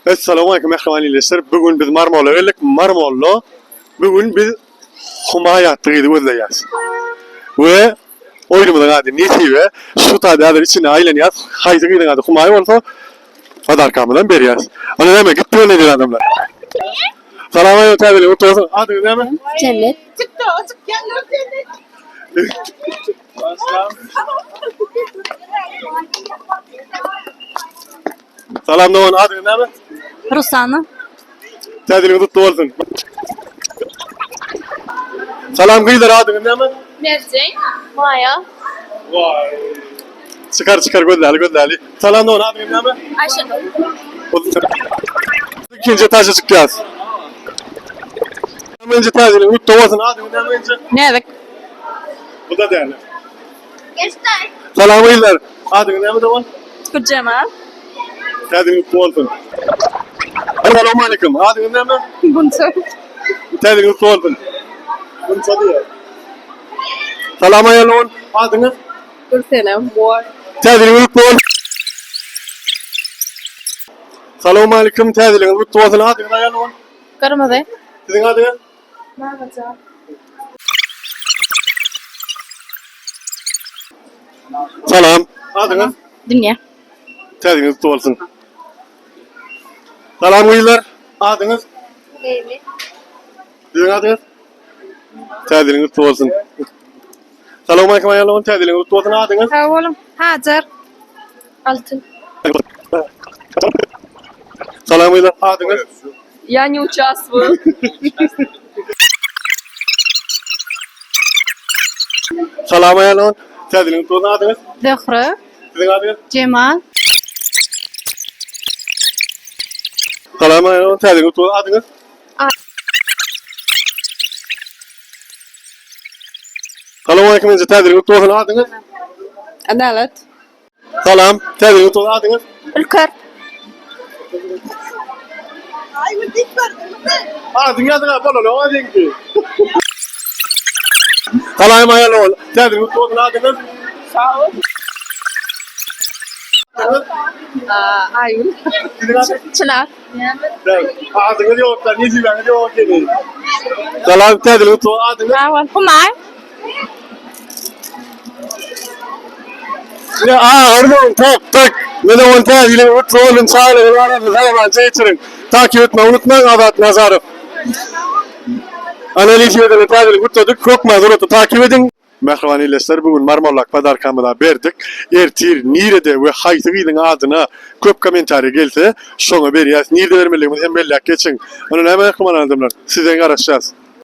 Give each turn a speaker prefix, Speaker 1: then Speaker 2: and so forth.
Speaker 1: Essalamu mähriban ildeşler. Bu gün biz Marmola geldik. Marmolda bu gün biz Humaý atly gyzy gözleýäris. We oýnumyzyň ady Nesibe. Şu taýda häzir içinde aýlanýas. Haýsy gyzyň ady Humaý bolsa podarkamyzam berýäris. Onda näme gitdi bilen edýän adamlar. Salam aýal täzelik gutly bolsun. Adyňyz näme?
Speaker 2: Jennet.
Speaker 1: Salam dogan adyňyz näme?
Speaker 2: Rusana.
Speaker 1: Täzeligiň gutly bolsun. Salam gyzlar adyňyz näme?
Speaker 2: Merjen. Maýa.
Speaker 1: Waý. Çykar çykar gözläli gözläli. Salam dogan adyňyz näme?
Speaker 2: Ayşenur.
Speaker 1: Ikinji etaža çykýas. Birinji täzeligiň gutly bolsun adyňyz näme inje?
Speaker 2: Näzik.
Speaker 1: Bu da däl. Salam gyzlar. Adyňyz näme dogan?
Speaker 2: Güljemal.
Speaker 1: Täzeligiň gutly bolsun. Salam aleyküm. Adyňyz näme?
Speaker 2: Gunça.
Speaker 1: Täzeligiň gutly bolsun. Gunça diýýär. Salam aýal Adyňyz?
Speaker 2: Gülsenem.
Speaker 1: Täzeligiň gutly bolsun. Salam aleyküm. Täzeligiň gutly bolsun. Adyňyz aýal
Speaker 2: Gyrmyzy.
Speaker 1: Siziň adyňyz?
Speaker 2: Mamajan.
Speaker 1: Salam. Adyňyz?
Speaker 2: Dünýä.
Speaker 1: Täzeligiňiz gutly bolsun. Salam gyzlar. Adyňyz?
Speaker 2: Leýli.
Speaker 1: Siziň adyňyz? Täzeligiňiz gutly bolsun. Salam aleyküm aýallar. Täzeligiňiz gutly bolsun. Adyňyz?
Speaker 2: Sag boluň. Hajar. Altyn.
Speaker 1: Salam gyzlar. Adyňyz?
Speaker 2: Я не участвую.
Speaker 1: Salam aýallar. Täzeligiňiz gutly bolsun. Adyňyz?
Speaker 2: Zöhre.
Speaker 1: Siziň adyňyz?
Speaker 2: Jemal.
Speaker 1: Salam aýallar. Täzeligiňiz gutly bolsun. Adyňyz? Salam aleyküm inje täzeligiň gutly bolsun. Adyňyz?
Speaker 2: Adalat.
Speaker 1: Salam. Täzeligiň gutly bolsun. Adyňyz?
Speaker 2: Ülker.
Speaker 1: Adyň ýazyň bolanok seňki. Salam aýal Täzeligiň gutly bolsun. Adyňyz?
Speaker 2: Sag bol. Aýgül.
Speaker 1: Siziň adyňyz?
Speaker 2: Çınar.
Speaker 1: Adyňyz ýok-da, nesibeňiz ýok ekeni. Salam, täzeligiň gutly bolsun. Adyňyz?
Speaker 2: Sag bol. Humay.
Speaker 1: Ne ahyrdan tapdyk. Mene on täzeligiň gutly bolsun. Çagalar arasynda salamatça geçiriň. Takip etmegi unutmaň Azat Nazarow. Ana nesibeden täzelik gutladyk. Hökman suratda takip ediň. Mähriban ildeşler bu gün Marmolak podarkamyza berdik. Ertir nirede we haýsy gyzyň adyna köp kommentariý gelse şoňa berýäs. Nirde bermelidigimizi hem belläp geçiň. Onda näme mähriban adamlar sizden garaşýas.